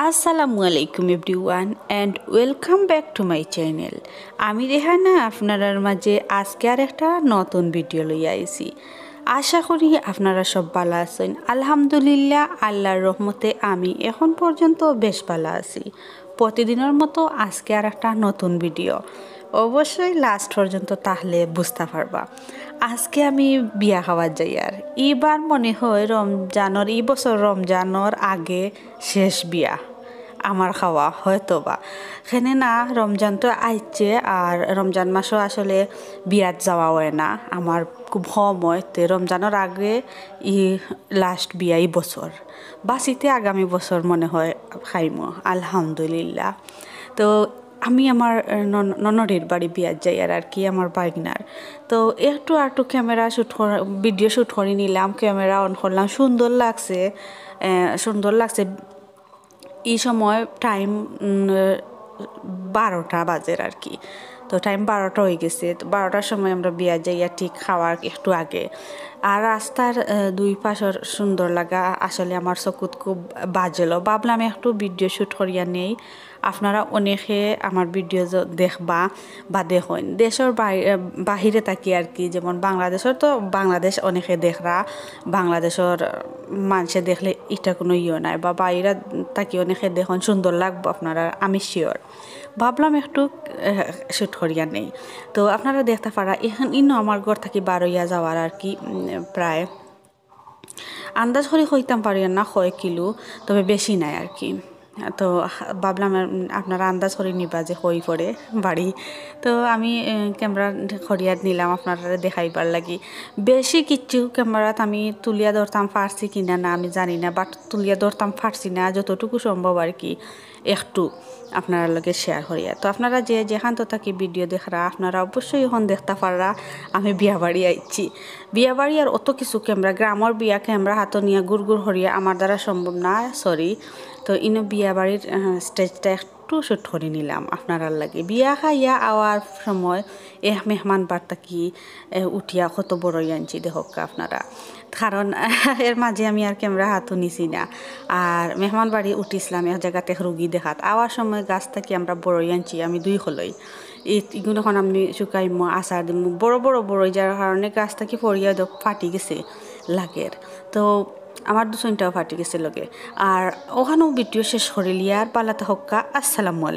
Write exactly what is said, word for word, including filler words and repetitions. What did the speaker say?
আসসালামু আলাইকুম everyone and welcome back to my channel। আমি রেহানা আপনারার মাঝে আজকে আর একটা নতুন ভিডিও লইয়া আইছি। আশা করি আপনারা সব ভালা আছইন। আলহামদুলিল্লাহ, আল্লাহর রহমতে আমি এখন পর্যন্ত বেশ ভালা আছি। প্রতিদিনর মতো আজকে আর একটা নতুন ভিডিও, অবশ্যই লাস্ট পর্যন্ত তাহলে বুঝতা পারবা। আজকে আমি বিয়া খাওয়াত যাইয়ার, ইবার মনে হয় রমজানর, ই বছর রমজানর আগে শেষ বিয়া আমার খাওয়া হয়তো বা। কেনে না, রমজান তো আইছে, আর রমজান মাসও আসলে বিয়াত যাওয়া হয় না, আমার খুব কম হয়। তে রমজানর আগে ই লাস্ট বিয়া ই বছর, বাঁচিতে আগামী বছর মনে হয় খাইমু, আলহামদুলিল্লাহ। তো আমি আমার নন-, ননদির বাড়ি বিয়াত যাইয়ার আর কি, আমার ভাইগনার। তো একটু আটু ক্যামেরা শ্যুট করা, ভিডিও শ্যুট করি নিলাম, ক্যামেরা অন করলাম, সুন্দর লাগছে, আহ, সুন্দর লাগছে। এই সময় টাইম বারোটা বাজের আর কি। তো টাইম বারোটা হয়ে গেছে। তো বারোটার সময় আমরা বিয়াত যাইয়ার ঠিক খাওয়ার একটু আগে। আর রাস্তার, আহ, দুই পাশর সুন্দর লাগা আসলে আমার চকুত খুব বাজলো। ভাবলাম একটু ভিডিও শ্যুট করিয়া নেই। আপনারা অনেকে আমার ভিডিও য-, দেখবা বা দেখইন দেশর বাহি-, আহ, বাহিরে থাকি আর কি, যেমন বাংলাদেশর তো বাংলাদেশ অনেকে দেখরা, বাংলাদেশর মানষে দেখলে ইটা কোনো ইয়ে নাই, বা বাইরে থাকি অনেকে দেখইন, সুন্দর লাগবো আপনারা, আমি শিওর। ভাবলাম একটু, আহ, শ্যুট করিয়া নেই। তো আপনারা দেখতা পারা, এখন ইনো আমার ঘর থাকি বারইয়া যাওয়ার আর কি, উম, প্রায় আন্দাজ করি কইতাম পারি না কয় কিলো, তবে বেশি নাই আর কি। তো ভাবলাম, উম, আপনারা আন্দাজ করি নিবা যে কই পড়ে বাড়ি। তো আমি, উম, ক্যামেরা করিয়া নিলাম আপনারা দেখাইবার লাগি। বেশি কিচ্ছু ক্যামেরাত আমি তুলিয়া ধরতাম পারছি কিনা না আমি জানি না, বাট তুলিয়া ধরতাম পারছি না, যতটুকু সম্ভব আর কি একটু আপনারার লগে শেয়ার করিয়া। তো আপনারা যে যেখান তো থাকি ভিডিও দেখরা, আপনারা অবশ্যই এখন দেখতা পাররা আমি বিয়া বাড়ি আইছি। বিয়া বাড়ি আর অত কিছু ক্যামেরা, গ্রামর বিয়া ক্যামেরা হাতো নিয়া গুড় গুড় করিয়া আমার দ্বারা সম্ভব না, সরি। তো ইনো বিয়া বাড়ির, আহ, স্টেজটা একটু শ্যুট করি নিলাম আপনারার লাগি। বিয়া খাইয়া আওয়ার সময় এ মেহমান বাড়ি থাকি, এ, উঠিয়া কত বড়ই আনছি দেখউক্কা আপনারা। কারণ এর মাঝে আমি আর ক্যামেরা হাতো নিছি না। আর মেহমান বাড়ি উঠিছিলাম এক জাগাত এক রুগী দেখাত। আওয়ার সময় গাছ থাকি আমরা বড়ই আনছি, আমি দুই কলই। ই-, ইগুন এখন আমি শুকাইমু, আচার দিমু। বড় বড় বড়ই যার কারণে গাছ থাকি পড়িয়া দেখ ফাটি গেছে লাগের। তো আমার দুসইনটাও ফাটি গেছে লগে। আর ওখানেও ভিডিও শেষ করিলিয়ার, ভালা থাকউক্কা, আসসালামু আলাইকুম।